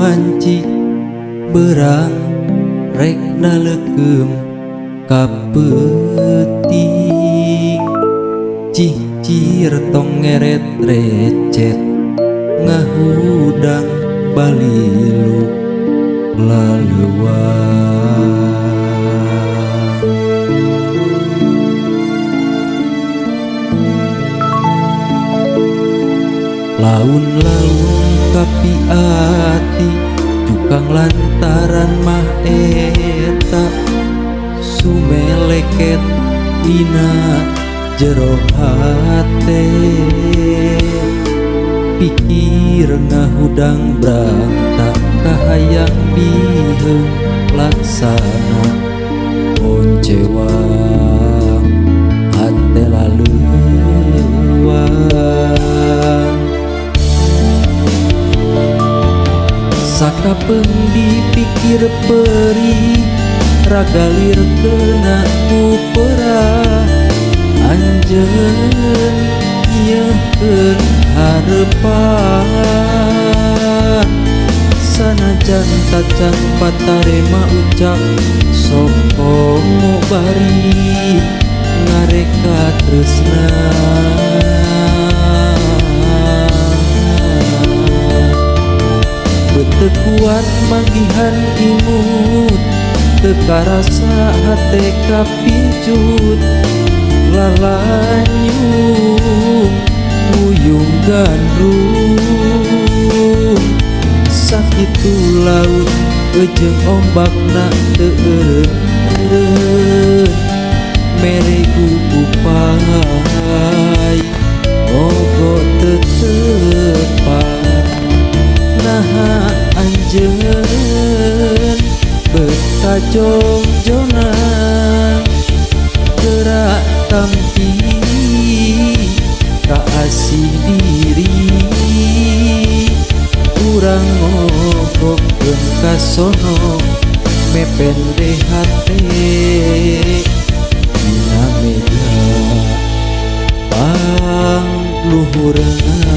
Manci berang rek naleukeum ka peuting. Cicir tong ngeret recet ngahudang balilu laleuwang. Laun-laun kapi ati cukang lantaran mah eta sumeleket dina jero hate. Pikir ngahudang brangta kahayang biheung laksana oncewang hate laleuwang. Sakapeung dipikir perih ragalir kena ku perah anjeun nyieun harepan. Sanajan tacan patarema ucap sok komo bari ngareka tresna. Teu kuat manggihan imut teu karasa hate kapincut lalanyung uyung gandrung. Sakitu laut jeung ombakna teu eureun mere gugupai ogo teu tepat. Naha anjeun beta jongjonan gerak tampi kaasih diri. Urang ngogokkeun ka sono mepende hate dina mega pangluhurna.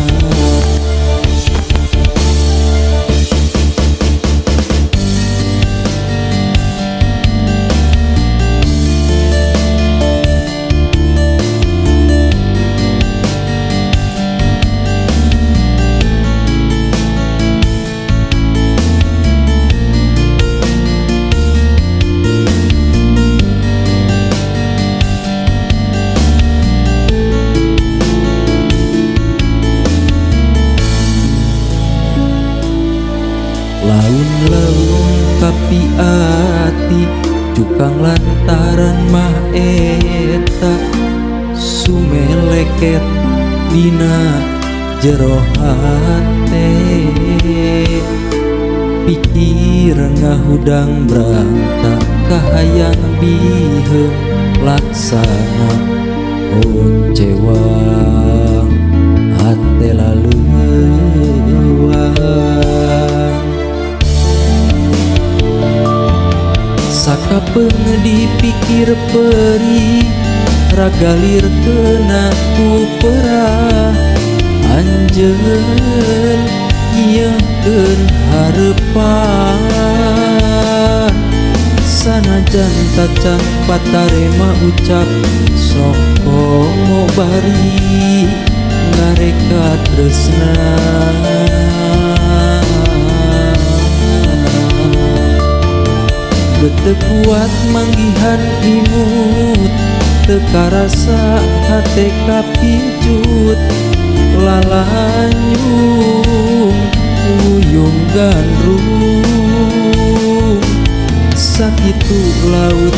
Laun-laun kapi ati cukang lantaran mah eta sumeleket dina jero hate. Pikir ngahudang brangta kahayang biheung laksana oncewang hate laleuwang. Sakapeung dipikir perih ragalir kena ku perah anjeun nyieun harepan. Sanajan tacan patarema ucap sok komo bari ngareka tresna. Teu kuat manggihan imut teu karasa hate kapincut lalanyung uyung gandrung. Sakitu laut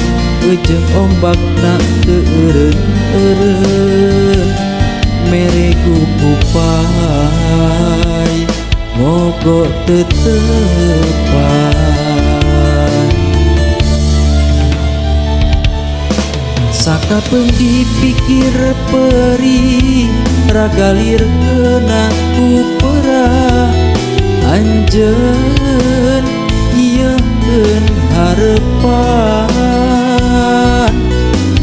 jeung ombakna teu eureun-eureun mere gugupai mogo teu tepat. Sakapeung dipikir perih ragalir kena ku perah anjeun nyieun harepan.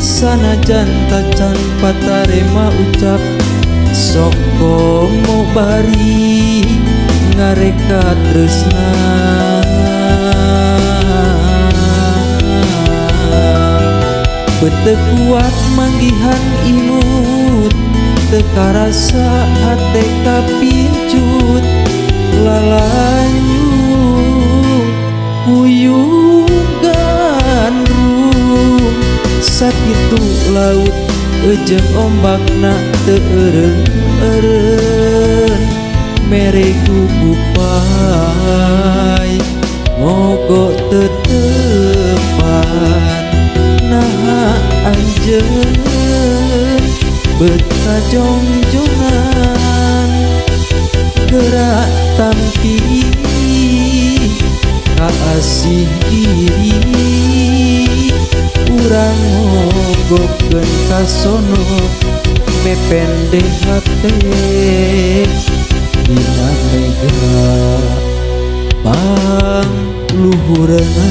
Sanajan tacan patarema ucap sok komo bari ngareka tresna. Teu kuat manggihan imut, teu karasa hate kapincut. Lalanyung puyung gandrung, sakitu laut jeung ombakna teu eureun-eureun, mere gugupay mogok tetepan. Naha anjeun beut kajongjongan, geura tampi kaasih diri. Urang mogokkeun ka sono, mepende hate dina mega pangluhurna.